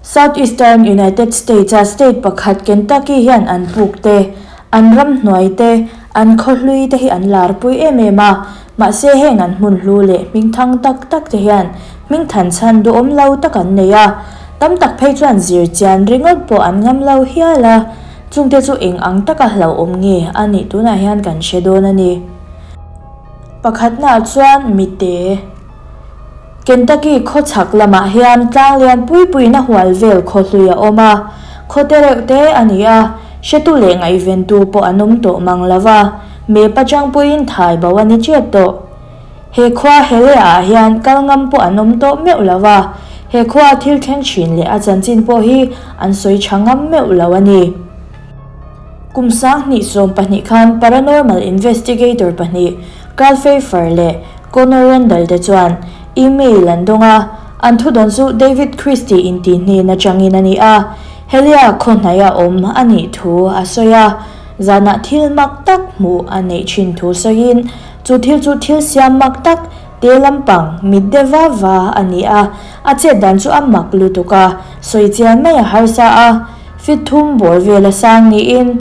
Southeastern United States-a state pakhat Kentucky hian an puk te, an ramhnuai te, an khaw hlui te hi an larpui em em a, mahse heng an hmun hlu leh hmingthang tak tak te hian hmingthan chhan duhawm lo tak an nei a, tam tak phei chuan zir chian ringawt pawh an ngam lo hial a, chungte chu eng ang taka hlauhawm nge a nih tunah hian kan hre dawn a ni. Pakhatnaah chuan mite. Kentucky khaw chhak lamah hian tlang lian pui puiin a hual vel khaw hlui a awm a, khaw te reuh te a ni a, hretu leh ngaihventu pawh an awm tawh mang lo va, map atang puiin thai bo a ni tep tawh. He khua Hele ah hian kal ngam pawh an awm tawh meuh lo va, he khua thil thleng thin leh a chanchin pawh hi an sawi tha ngam meuh lo a ni. Kum 2012 khan paranormal investigator pahnih Carl Pfeiffer leh Connor Randall te chuan email an dawng a, an thudawn chu David Christie intih hnen atangin a ni a, Helia khaw hnaia awm a nih thu a sawi a, zanah thil mak tak hmuh a neih thin thu sawiin chu thil chu thil siam mak tak te lampang mit de va va a ni a, a chet dan chu a mak lutuk a, sawi chian mai a harsa a, feet thum bawr vel a sang niin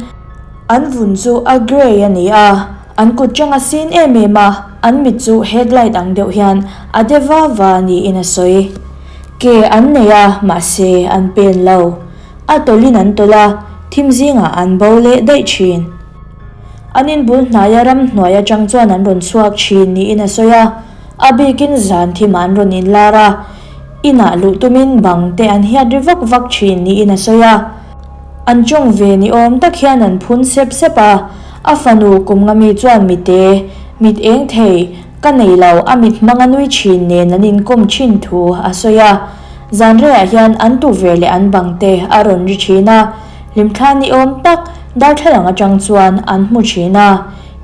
an vun chu a grey a ni a. An kut chang a sin em em a, an mit chu headlight ang deuh hian a de va va niin a sawi. Ke an nei a, mahse an pen lo. A tawlhin an tawlh a, thim zingah an bo leh daih thin. An inbul hnaia ramhnuai atang chuan an rawn chhuak thin niin a sawi a, a bikin zan thimah an rawn inlar a, inah luh tumin bang te an hiat ri vak vak thin niin a sawi a. An tawng ve ni awm tak hian an phun sep sep a, a fanu kum nga mi chuan mite, mit eng thei, ka nei lo, a mit hmang a nui thin nen an inkawm thin thu a sawi a. Zan reiah hian an tu ve leh an bang te a rawn ri thin a, hlimthla ni awm tak darthlalang atang chuan an hmu thin a,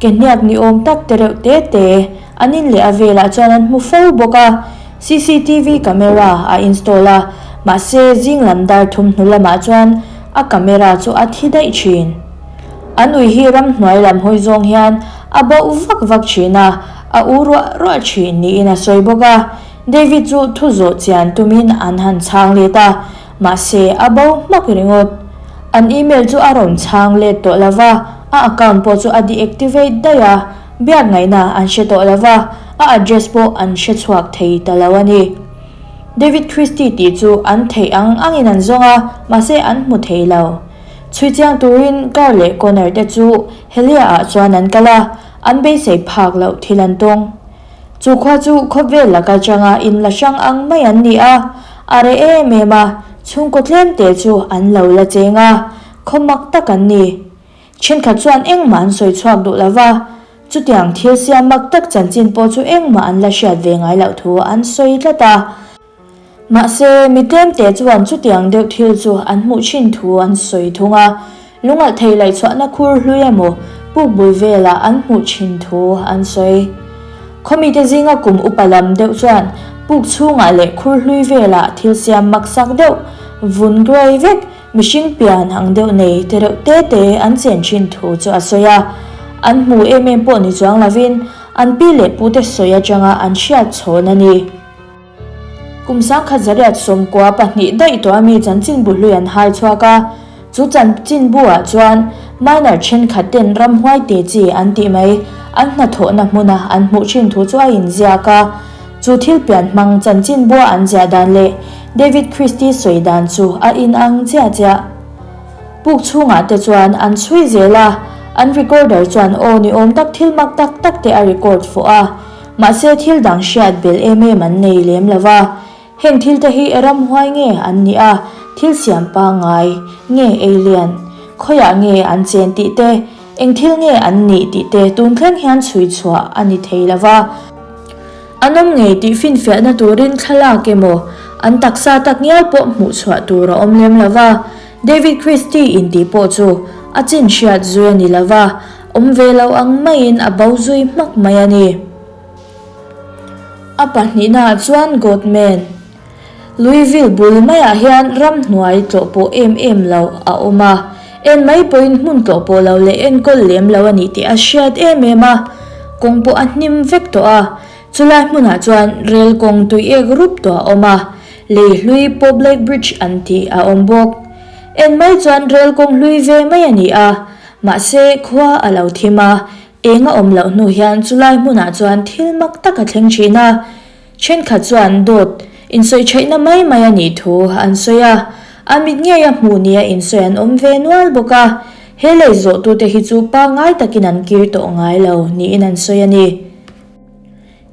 ke hniak ni awm tak te reuh te te an in leh a velah chuan an hmu fo bawk a. Cctv camera a install a, mahse zing lam dar thum hnu lamah chuan a camera chu a thi daih thin. An ui hi ramhnuai lam hawi zawng hian a bauh vak vak thin a, a u ruah ruah thin niin a sawi bawk a. David chu thu zawh chian tumin an han chhang let a, mahse a bo hmak ringawt. An email chu a rawn chhang let tawh lova, a account pawh chu a deactivate daih a. Biak ngaihna an hre tawh lo va, a address pawh an hre chhuak thei ta lo a ni. David Christie tih chu an theih ang angin an zawng a, mahse an hmu thei lo. Chhui chiang turin Carl leh Connor te chu Helia ah chuan an kal a, an beisei phak loh thil an tawng. Chu khua chu khawvel laka changa in la hrang ang mai an ni a, a reh em em a, chhungkaw tlemte chu an lo la cheng a, khaw mak tak an ni. Thenkhat chuan engmah an sawi chhuak duh lo va, chutiang thil siam mak tak chanchin pawh chu engmah an la hriat ve ngai loh thu an sawi tlat a. Mahse, mi tlemte chuan chutiang deuh thil chu an hmuh thin thu an sawi thung a, lungalh thei laihchhuahna khur hlui emaw puk bul velah an hmuh thin thu an sawi. Khawmite zinga kum upa lam deuh chuan puk chhungah leh khur hlui velah thil siam maksak deuh vun grey vek Mihring pian ang deuh nei te reuh te te an chen thin thu chu a sawi a, an hmu em em pawh ni chuang lovin an pi leh pute sawi atanga an hriat chhawn a ni. Kum 1992 daih tawh a mi chanchinbu hlui an hai chhuak a, chu chanchinbu ah chuan miner thenkhat ten ramhuai te chi an tih mai an hnathawhna hmuna an hmuh thin thu chu a inziak a. Chu thil pian hmang chanchinbua an ziah dan leh David Christie sawi dan chu a inang chiah chiah. Puk chhungah te chuan an chhui zel a, an recorder chuan aw ni awm tak thil mak tak tak te a record fuh a, mahse thil dang hriat belh em em an nei lem lo va. Heng thil te hi ramhuai nge an nih a, thil siam pangngai nge alien, khawiah nge an chen tih te, eng thil nge an nih tih te tun thleng hian chhui chhuah a ni thei lo va. An awm ngei tih finfiahna turin thlalak emaw, an taksa tak ngial pawh hmuh chhuah tur a awm lem lo va, David Christie intih pawh chu a chin hriat zui a ni lo va, awm ve lo ang maiin a bo zui hmak mai a ni. A pahnihnaah chuan Goatman, Louisville bul maiah hian ramhnuai tlawh pawh em em lo a awm a, en mai pawhin hmun tlawh pawh lo leh enkawl lem lo a nih tih a hriat em em a, kawng pawh a hnim vek tawh a, chulai hmunah chuan rel kawng tui ek rup tawh a awm a. Lei hlui Public Bridge an tih a awm bawk. En mai chuan rel kawng hlui ve mai a ni a, mahse khua a lo thim a, eng a awm loh hnu hian chulai hmunah chuan thil mak tak a thleng thin a. Thenkhat chuan dawt insawichhaihna mai mai a nih thu an sawi a, a mit ngeia hmuh nia insawi an awm ve nual bawk a, he lei zawhtute hi chu pangngai takin an kir tawh ngai lo niin an sawi a ni.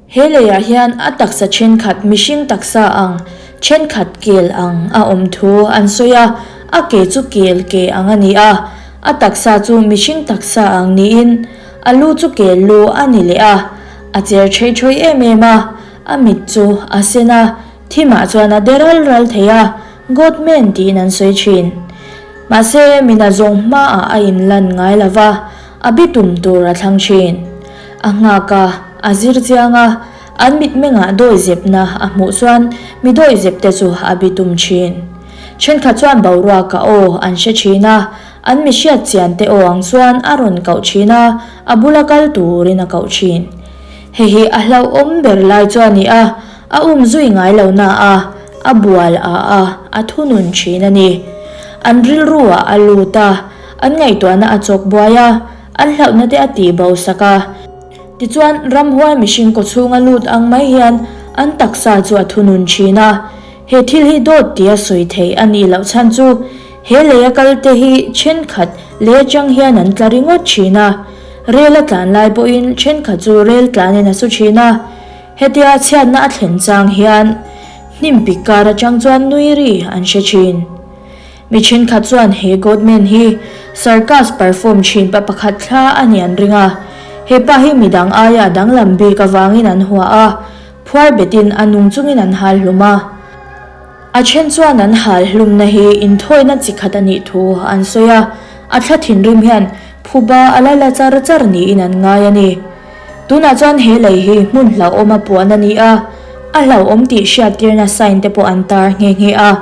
He leiah hian a taksa thenkhat mihring taksa ang, thenkhat kel ang a awm thu an sawi a, a ke chu kel ke ang a ni a, a taksa chu mihring taksa ang niin a lu chu kel lu a ni leh a, a cher chhei chhawi em em a, a mit chu a sen a, thimah chuan a de ral ral thei a, Goatman tiin an sawi thin. Mahse, mina zawng hmaah a inlan ngai lo va, a bitum tur a thlang thin. A nghak a, a zir chiang a, an mitmengah dawihzepna a hmuh chuan mi dawihzepte chu a bitum thin. Thenkhat chuan boruaka aw an hre thin a, an mi hriat chian te aw ang chuan a rawn koh thin a, a bula kal turin a koh thin. Hei hi a hlauhawm ber lai chu a ni a, a um zui ngai lo na a, a bual a a, a thunun thin a ni. An rilru ah a lut a, an ngaihtuahna a chawk buai a, an hlauhna te a tih bo sak a. Tichuan, ramhuai mihring kawchhunga lut ang mai hian an taksa chu a thunun thin a. He thil hi dawt tia sawi theih a nih loh chhan chu he leia kalte hi thenkhat lei atang hian an tla ringawt thin a. Rel a tlan lai pawhin thenkhat chu rel tlanin a su thin a. Hetia chhiatna a thlen chang hian hnim pik kar atang chuan nui ri an hre thin. Mi thenkhat chuan he Goatman hi circus perform thin pa pakhat thla a ni an ring a. He pa hi midang aia a danglam bik avangin an hua a, phuar betin a nung chungin an hal hlum a. A then chuan an hal hlumna hi inthawina chi khat a nih thu an sawi a, a thla thinrim hian phuba a la la char char niin an ngai a ni. Tunah chuan he lei hi hmun hlauhawm a puan a ni a, a hlauhawm tih hriattirna sign te pawh an tar nghe nghe a.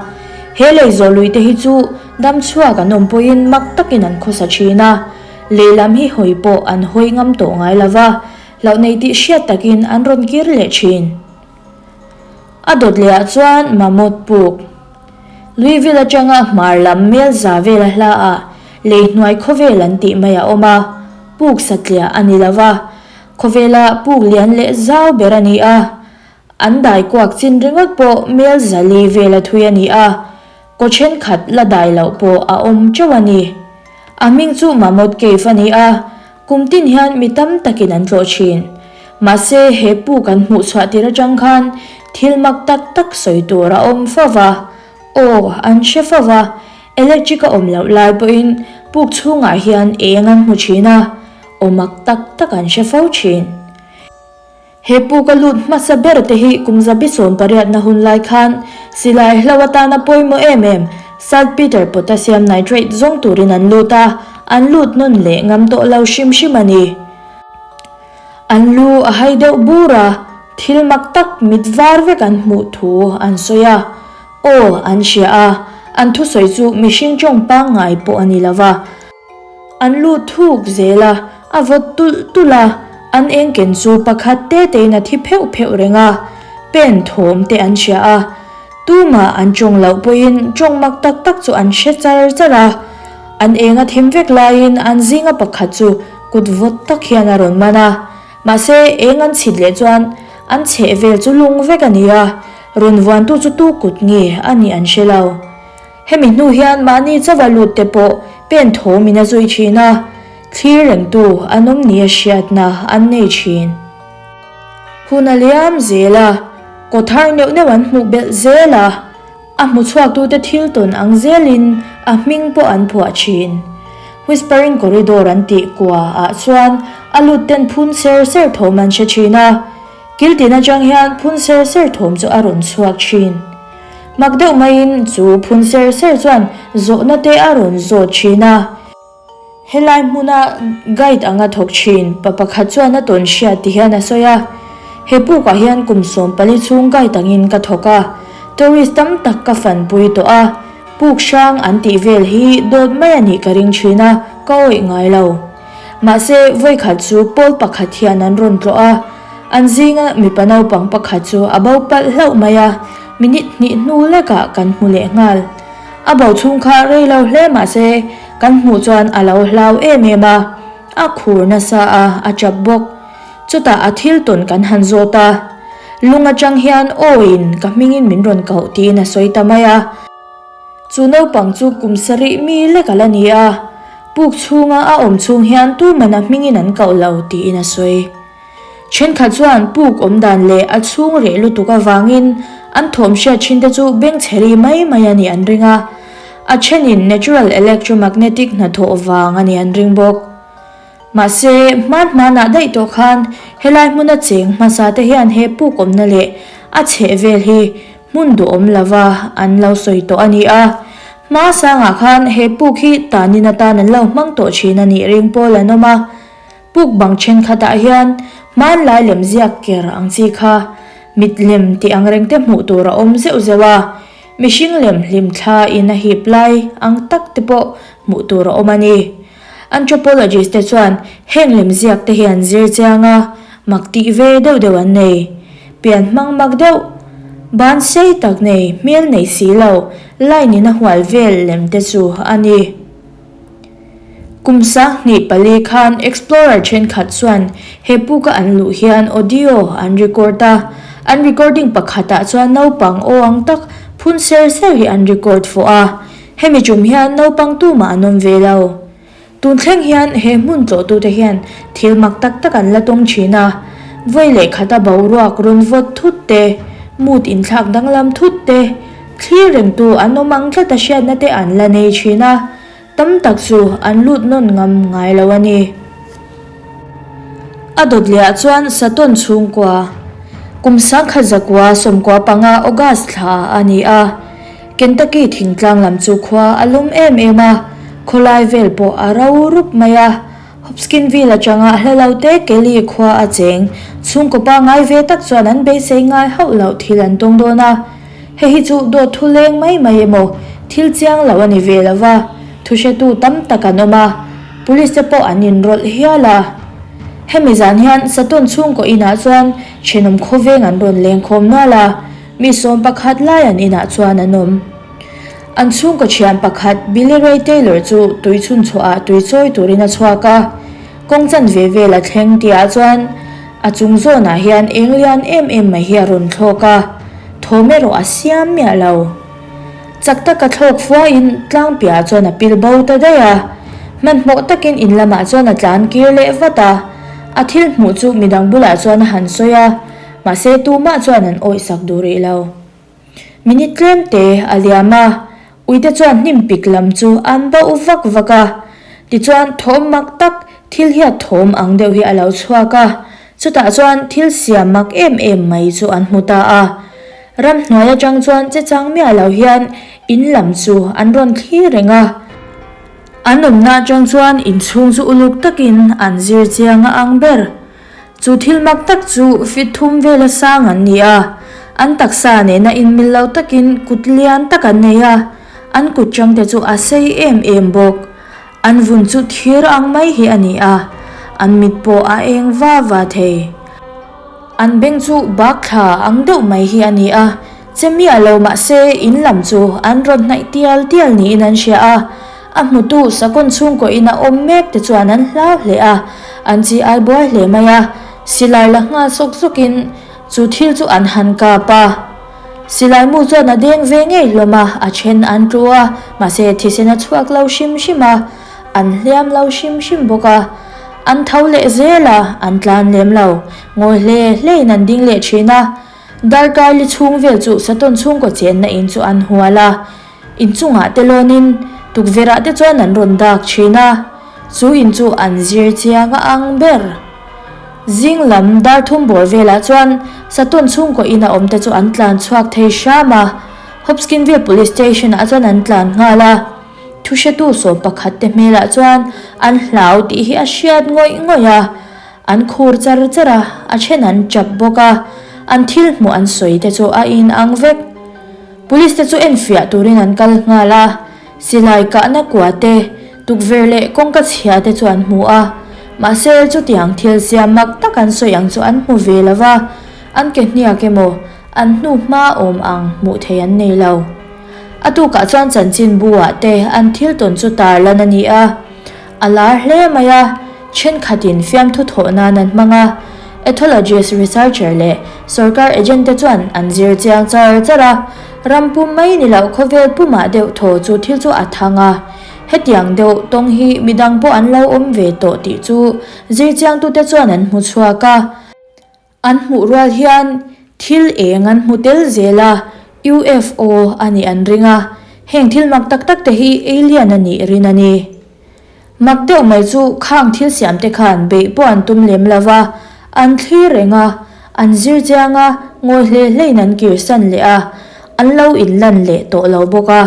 He lei zawh lui te hi chu dam chhuak an awm pawhin mak takin an khawsa thin a, lehlam hi hawi pawh an hawi ngam tawh ngai lo va, hlauh nei tih hriat takin an rawn kir leh thin. A dawt lehah chuan Mammoth puk Louisville atanga hmar lam mel za vela hlaah lei hnuai khawvel an tih mai a awm a, puk satliah a ni lo va, khawvela puk lian leh zau ber a ni a, an dai kuak chin ringawt pawh mel zali vela thui a ni a, kaw thenkhat la dai loh pawh a awm teuh a ni. A hming chu Mammoth Cave a ni a, Kum tin hian mi tam takin an tlawh thin. Mahse, he pu kan hmuh chhuah tir atang khan thil mak tak tak sawi tur a awm fo va. Aw, an hre fo va. Electric a awm loh lai pawhin puk chhungah hian eng an hmu thin a, aw mak tak tak an hre fo thin. He pu ka lut hmasa ber te hi kum zabi 18na hun lai khan silai hlo atana pawimawh em em saltpeter potassium nitrate zawng turin an lut a, an lut nawn leh ngam tawh lo hrim hrim a ni. An lu a hai deuh bur a, thil mak tak mit var vek an hmuh thu an sawi a, aw an hria a, an thusawi chu mihring tawng pangngai pawh a ni lo va. An lut thuk zel a, a vawt tulh tulh a, an engken chu pakhat te tein a thi pheuh pheuh reng a, pen thawm te an hria a, tumah an tawng loh pawhin tawng mak tak tak chu an hre char char a, an eng a thim vek laiin an zinga pakhat chu kut vawt tak hian a rawn man a, mahse eng an chhit leh chuan an chheh vel chu lung vek a ni a, rawn vuantu chu tu kut nge a nih an hre lo. Hemi hnu hian mahni chauha lut te pawh pen thawmin a zui thin a, thlir rengtu an awm nia hriatna an nei thin. Hun a liam zel a, kaw thar neuh neuh an hmuh belh zel a, a hmu chhuaktute thil tawn ang zelin a hming pawh an phuah thin. Whispering Corridor an tih kua ah chuan a lut ten phun ser ser thawm an hre thin a, kiltin atang hian phun ser ser thawm chu a rawn chhuak thin. Mak deuh maiin chu phun ser ser chuan zawhna te a rawn zawt thin a. Helai hmuna guide anga thawk thin pa pakhat chuan a tawn hriat ti hian a sawi a, He pukah hian kum 14 chhung guide angin ka thawk a, tourist tam tak ka fanpui tawh a, puk hrang an tih vel hi dawt mai a nih ka ring thin a, ka awih ngai lo. Mahse, vawikhat chu pawl pakhat hian an rawn tlawh a, an zinga mipa naupang pakhat chu a bo palh hlauh mai a. Minute hnih hnu lekah kan hmu leh nghal. A bo chhung kha rei lo hle mah se kan hmuh chuan a lo hlau em em a, a khur nasa a, a chap bawk. Chutah a thil tawn kan han zawt a, lung atang hian awiin ka hmingin min rawn koh tiin a sawi ta mai a. Chu naupang chu kum sarih mi lek a la ni a, puk chhunga a awm chhung hian tuman a hmingin an koh lo tiin a sawi. Thenkhat chuan puk awm dan leh a chhung reh lutuk avangin an thawm hriat thin te chu bengchhe ri mai mai a nih an ring a, a thenin natural electromagnetic hnathawh vang a nih an ring bawk. Mahse, hman hmanah daih tawh khan helai hmuna cheng hmasa te hian he puk awmna leh a chheh vel hi hmun duhawm lova an lo sawi tawh a ni a. Hma sangah khan he puk hi tanin atan an lo hmang tawh thin a nih ring pawl an awm a. Puk bang thenkhatah hian hmanlai lem ziak ker ang chi kha mit lem tih ang reng te hmuh tur a awm zeuh zeuh a, mihring lem hlimthla in a hip lai ang tak te pawh hmuh tur a awm a ni. Anthropologist te chuan heng lem ziak te hi an zir chiang a, mak tih ve deuh deuh an nei. Pian hmang mak deuh, ban sei tak nei, hmel nei si lo, line in a hual vel lem te chu a ni. Kum sanghnih pali khan explorer thenkhat chuan he puka an luh hian audio an record a, an recording pakhatah chuan naupang aw ang tak phun ser ser hi an record fawh a. Hemi tum hian naupang tumah an awm ve lo. Tun thleng hian he hmun tlawhtute hian thil mak tak tak an la tawng thin a, vawi leh khata boruak rawn vawt thut te, mood inthlak danglam thut te, thlir rengtu an awm ang tlata hriatna te an la nei thin a, tam tak chu an lut nawn ngam ngai lo a ni. A dawt lehah chuan Saturn chhungkua kum sangkhat zakua sawmkua panga August thla a ni a. Kentucky thingtlang lam chu khua a lum em em a, khawlai vel pawh a ro rup mai a. Hopkinsville atanga hla lo te Kelly khua a cheng chhungkaw pangngai ve tak chuan an beisei ngai hauh loh thil an tawng dawn a. Hei hi chu dawt thu leng mai mai emaw thil chiang lo a ni ve lo va, thuhretu tam tak an awm a, police te pawh an inrawlh hial a. Hemi zan hian Saturn chhungkaw inah chuan thenawm khawveng an rawn lengkhawm nual a. Mi sawm pakhat lai an inah chuan an awm. An chhungkaw thian pakhat Billy Ray Taylor chu tui chhun chhuahah tui chawi turin a chhuak a. Kawng chanve vel a thleng tihah chuan a chung zawnah hian eng lian em em mai hi a rawn thlawk a, thawm erawh a siam miah lo. Chak taka thlawk fuain tlang piahah chuan a pil bo ta daih a. Hmanhmawh takin in lamah chuan a tlan kir leh vat a. A thil hmuh chu midang bulah chuan a han sawi a. Mahse tumah chuan an awih sak duh rih lo. Minute tlem te a liam a, uite chuan hnim pik lam chu an bauh vak vak a. Tichuan thawm mak tak, thil hiat thawm ang deuh hi a lo chhuak a, chutah chuan thil siam mak em em mai chu an hmu ta a. Ramhnuai atang chuan che chang miah lo hian in lam chu an rawn thlir reng a. An awmna atang chuan inchhung chu uluk takin an zir chiang a ang ber. Chu thil mak tak chu fit thum vela sang an ni a, an taksa nena inmil lo takin kut lian tak an nei a, an kut changte chu a sei em em bawk. An vun chu thir ang mai hi a ni a, an mit pawh a eng va va thei. An beng chu bak thla ang deuh mai hi a ni a, che miah lo mahse in lam chu an rawn hnaih tial tial niin an hria a. A hmutu Sakawn chhungkaw ina awm mek te chuan an hlau hle a, an chi ai buai hle mai a, silai la nghal sawk sawkin chu thil chu an han kap a. Silai mu chuan a deng ve ngei hlawm a, a then an tlu a, mahse thisen a chhuak lo hrim hrim a, an hliam lo hrim hrim bawk a. An tho leh zel a, an tlan lem lo, ngawi hle hlein an ding leh thin a. Darkar li chhung vel chu Satawn chhungkaw chenna in chu an hual a. Inchungah te lawnin tukverhah te chuan an rawn dak thin a, chu in chu an zir chiang a ang ber. Zing lam dar thum bawr velah chuan Saturn chhungkaw ina awm te chu an tlan chhuak thei hram a, Hopkinsville Police Station ah chuan an tlan nghal a. Thuhretu sawm pakhat te hmelah chuan an hlau tih hi a hriat ngawih ngawih a, an khur char char a, a then an tap bawk a, an thil hmuh an sawi te chu a inang vek. Police te chu enfiah turin an kal nghal a, silai kahna kua te, tukverh leh kawngka chhia te chu an hmu a, mahse chutiang thil siam mak tak an sawi ang chu an hmu ve lo va, an ke hniak emaw, An hnu hma awm ang hmuh thei an nei lo. A tukah chuan chanchinbu ah te an thil tawn chu tar lan a ni a. A lar hle mai a, thenkhatin fiamthu thawh nan an hmang a. Ethologist researcher leh sorkar agent te chuan an zir chiang char char a. Ram pum mai ni loh khawvel pumah deuh thaw chu thil chu a thang a. Hetiang deuh tawng hi midang pawh an lo awm ve tawh tih chu zir chiangtute chuan an hmu chhuak a. An hmuh rual hian thil eng an hmu tel zel a, UFO a nih an ring a, heng thil mak tak tak te hi alien a nih rin a ni. Mak deuh mai chu khang thil siam te khan beih pawh an tum lem lo va, an thlir reng a, an zir chiang a, ngawi hle hlein an kirsan leh a, an lo inlan leh tawh lo bawk a,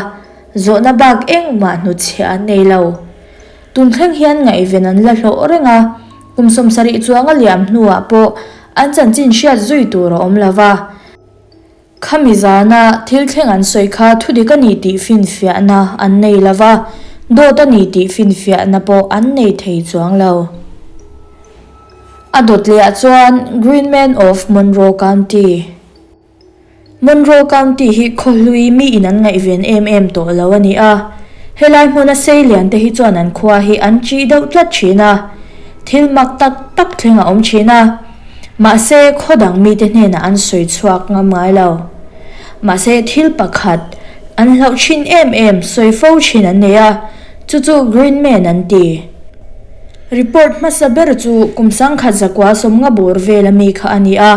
zawhna bak engmah hnutchhiah an nei lo. Tun thleng hian ngaihven an la hlawh reng a, kum 70 chuang a liam hnuah pawh an chanchin hriat zui tur a awm lo va. Khami zana thil thleng an sawi kha thudik a ni tih finfiahna an nei lo va, dawt a ni tih finfiahna pawh an nei thei chuang lo. A dawt lehah chuan Green Man of Monroe County. Monroe County hi khaw hlui mi in an ngaihven em em tawh lo a ni a, helai hmuna sei lian te hi chuan an khua hi an ṭih deuh tlat ṭhin a, thil mak tak tak thleng a awm ṭhin a, mahse khaw dang mite hnenah an sawi chhuak ngam ngai lo. Mahse thil pakhat an hlauh ṭhin em em sawi fo ṭhin an nei a, chu chu Green Man an ti. Report hmasa ber chu kum 1950 bawr vela mi kha a ni a.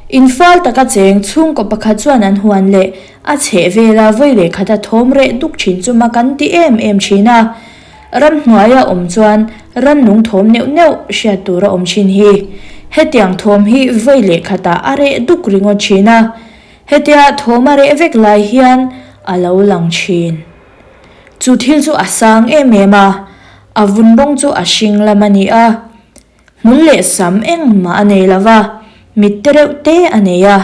Infal taka cheng chhungkaw pakhat chuan an huan leh a chheh vela vawi leh khata thawm reh duk thin chu mak an ti em em thin a. Ramhnuaia awm chuan rannung thawm neuh neuh hriat tur a awm thin hi. Hetiang thawm hi vawi leh khatah a reh duk ringawt thin a. Hetia thawm a reh vek lai hian a lo lang thin. Chu thil chu a sang em em a, a vun rawng chu a hring lam a ni a. Hmul leh sam engmah a nei lo va, mit te reuh te a nei a,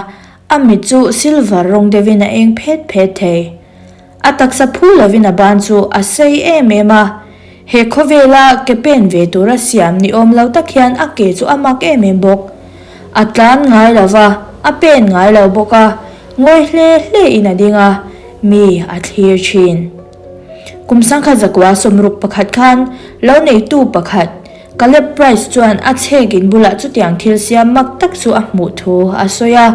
a mit chu silver rawng deuhin a eng phet phet thei. A taksa phu lovin a ban chu a sei em em a, he khawvela ke pen ve tura siam ni awm lo tak hian a ke chu a mak em em bawk. A tlan ngai lo va, a pen ngai lo bawk a, ngawi hle hle in a ding a, mi a thlir thin. Kum 1961 khan lo neitu pakhat, Caleb Price chuan a chhek in bulah chutiang thil siam mak tak chu a hmuh thu a sawi a.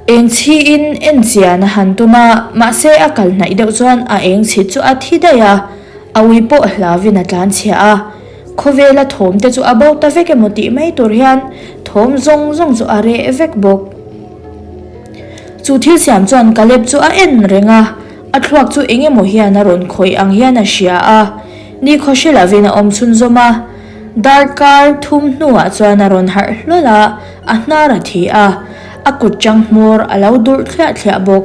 Eng chhiin en chian a han tum a, mahse a kal hnaih deuh chuan a eng chhit chu a thi daih a, a ui pawh hlauvin a tlan chhia a. Khawvela thawm te chu a bo ta vek emaw tih mai tur hian thawm zawng zawng chu a reh vek bawk. Chu thil siam chuan Caleb chu a en reng a, a thluak chu eng emaw hian a rawn khawih ang hian a hria a. Ni khaw hre lovin a awm chhunzawm a, darkar thum hnuah chuan a rawn harh hlawl a, a hnar a thi a, a kut chang hmawr a lo durh thliah thliah bawk.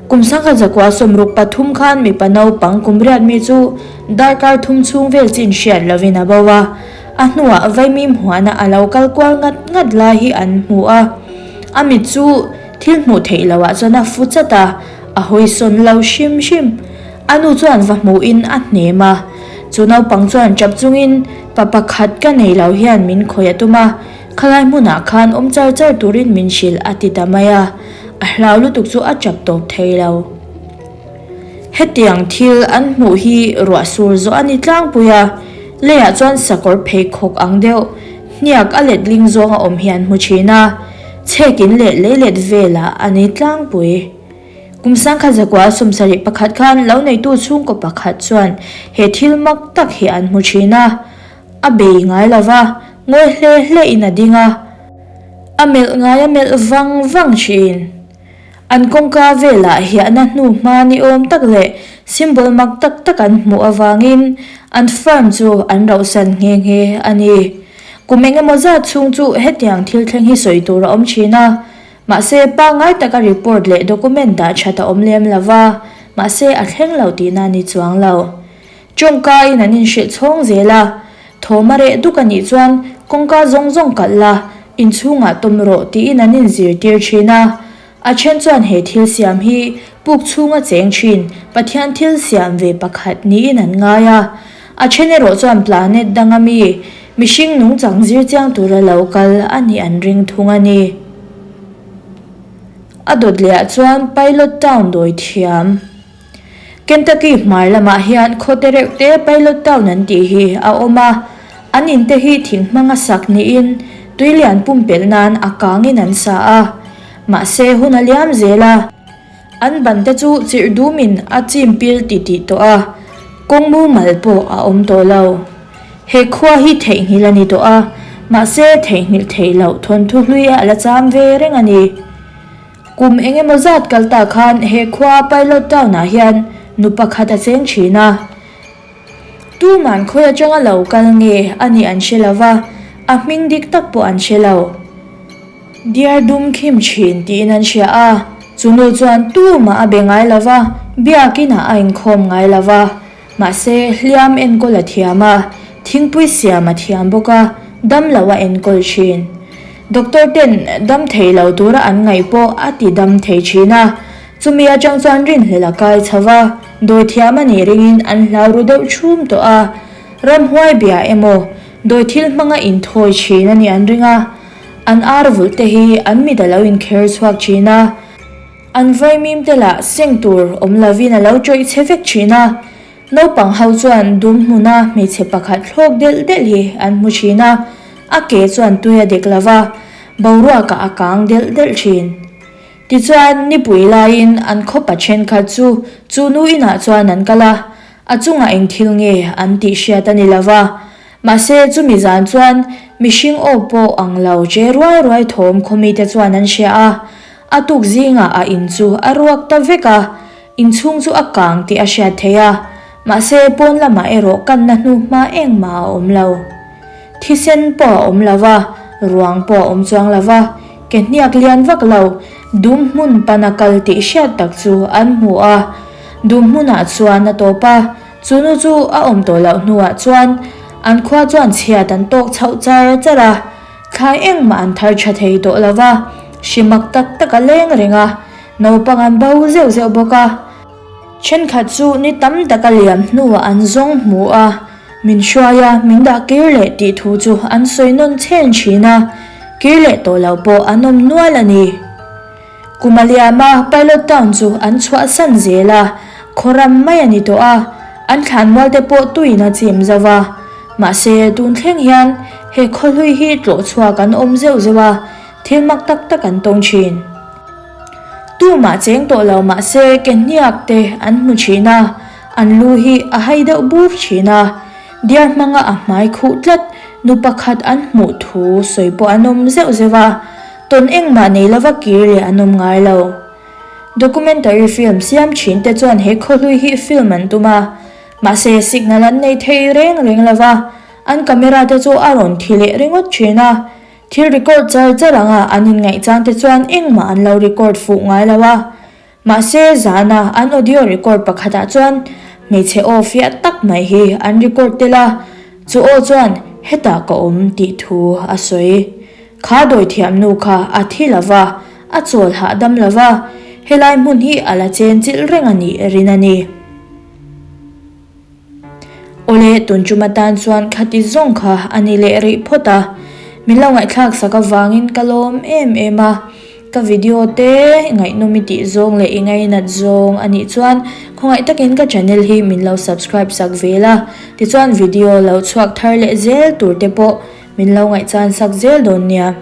Kum 1963 khan mipa naupang kum riat mi chu darkar thum chhung vel chin hriat lovin a bo a, a hnuah vaimim huana a lo kal kual ngat ngat lai hi an hmu a, a mit chu thil hmuh theih loah chuan a fu chat a, a hawisawn lo hrim hrim. A nu chuan va hmuhin a hnem a, chu naupang chuan tap chungin, Pa pakhat ka nei lo hian min khawih a tum a, khalai hmunah khan awm char char turin min hrilh a ti ta mai a, a hlau lutuk chu a tap tawp thei lo. Hetiang thil an hmuh hi ruah sur zawh a ni tlangpui a, leiah chuan sakawr pheikhawk ang deuh hniak a letling zawng a awm hi an hmu thin a, chhekin leh leilet velah a ni tlangpui. Kum 1971 khan lo neitu chhungkaw pakhat chuan he thil mak tak hi an hmu thin a, a bei ngai lo va, ngawi hle hle in a ding a, a melh ngai a melh vang vang thin. An kawngka velah hiahna hnu hma ni awm tak leh symbol mak tak tak an hmuh avangin an farm chu an rauhsan nghe nghe a ni. Kum engemaw zat chhung chu hetiang thil thleng hi sawi tur a awm thin a, Mahse, pangngai taka report leh document dah that a awm lem lo va, mahse a thleng lo tihna a ni chuang lo. Tawngka in an inhrilh chhawng zel a, thawm a reh duk a nih chuan kawngka zawng zawng kalh la, inchhungah tawm rawh tiin an inzirtir thin a. A then chuan he thil siam hi puk chhunga cheng thin Pathian thil siam ve pakhat niin an ngai a. A then erawh chuan planet danga mi mihring nungchang zir chiang tura lo kal a nih an ring thung a ni. A dawt lehah chuan Pilot Town dawi thiam. Kentucky hmar lamah hian khaw te reuh te Pilot Town an tih hi a awm a. An in te hi thing hmanga sak niin tui lian pumpelh nan a kangin an sa a. Mahse hun a liam zel a. An ban te chu chirh dumin a chim pil titih tawh a, kawng mumal pawh a awm tawh lo. He khua hi theihnghilh a ni tawh a, mahse theihnghilh theih loh thawnthu hlui a la cham ve reng a ni. Kum eng emaw zat kal ta khan he khua Pilot Town-ah hian nu pakhat a cheng thin a. Tuman khawi atanga lo kal nge a nih an hre lo va, a hming dik tak pawh an hre lo. Diar dum khim thin tiin an hria a, chu nu chuan tumah a be ngai lo va, biakinah a inkhawm ngai lo va. Mahse, hliam enkawl a thiam a, thingpui siam a thiam bawk a, dam lo a enkawl thin. Doctor ten dam thei lo tura an ngaih pawh a ti dam thei thin a, chumi atang chuan rinhlelh a kai chho va, dawithiam a nih ringin an hlau ru deuh chhum tawh a, ramhuai bia emaw, dawi thil hmanga inthawi thin a nih an ring a, an ar vulh te hi an mit a lo inkher chhuak thin a, an vaimim te lah seng tur awm lovin a lo tawih chhe vek thin a, naupang ho chuan dum hmuna hmeichhe pakhat thlawk delh delh hi an hmu thin a, a ke chuan tui a dek lo va, boruakah a kang delh delh thin. Tichuan, nipui laiin an khawpa thenkhat chu chu nu inah chuan an kal a, a chungah eng thil nge an tih hriat a ni lo va. Mahse, chumi zan chuan mihring aw pawh ang lo che ruai ruai thawm khawmite chuan an hria a, a tuk zingah a in chu a ruak ta vek a, inchhung chu a kang tih a hriat theih a, mahse pawn lamah erawh kanna hnu hma engmah a awm lo. Thisen pawh a awm lo va, ruang pawh a awm chuang lo va, ke hniak lian vak lo, dum hmun pana kal tih hriat tak chu an hmu a, dum hmunah chuan a tawp a, Chu nu chu a awm tawh loh hnuah chuan an khua chuan chhiat an tawk chhoh char char a, thlai engmah an thar tha thei tawh lo va, hri mak tak tak a leng reng a, naupang an bo zeuh zeuh bawk a. Thenkhat chu ni tam tak a liam hnuah an zawng hmu a, min hruai a, min dah kir leh tih thu chu an sawi nawn chhen thin a, kir leh tawh lo pawh an awm nual a ni. Kum a liam a, Pilot Town chu an chhuahsan zel a, khaw ram mai a ni tawh a, an thlanmual te pawh tuin a chim zo va. Mahse, tun thleng hian he khaw hlui hi tlawh chhuak an awm zeuh zeuh a, thil mak tak tak an tawng thin. Tumah cheng tawh lo mahse ke hniak te an hmu thin a, an lu hi a hai deuh bur thin a, diar hmanga a hmai khuh tlat nu pakhat an hmuh thu sawi pawh an awm zeuh zeuh a, Tawn engmah nei lova kir leh an awm ngai lo. Documentary film siam thin te chuan he khawhlui hi film an tum a, mahse signal an nei thei reng reng lo va, an camera te chu a rawn thi leh ringawt thin a, thil record char char anga an inngaihchang te chuan engmah an lo record fuh ngai lo a. Mahse, zana an audio record pakhatah chuan hmeichhe aw fiah tak mai hi an record tel a, chu aw chuan hetah ka awm tih thu a sawi. Kha dawithiam nu kha a thi lo va, a chawl hahdam lo va, helai hmun hi a la chen chilh reng a nih rin a ni. Awle, tun tum atan chuan khati zawng kha a ni leh rih phawt a, min lo ngaihthlak sak avangin ka lawm em em a, ka video te ngaihnawm i tih zawng leh i ngainat zawng a nih chuan khawngaih takin ka channel hi min lo subscribe sak ve la, tichuan video lo chhuak thar leh zel tur te pawh min lo ngaihchan sak zel dawn nia.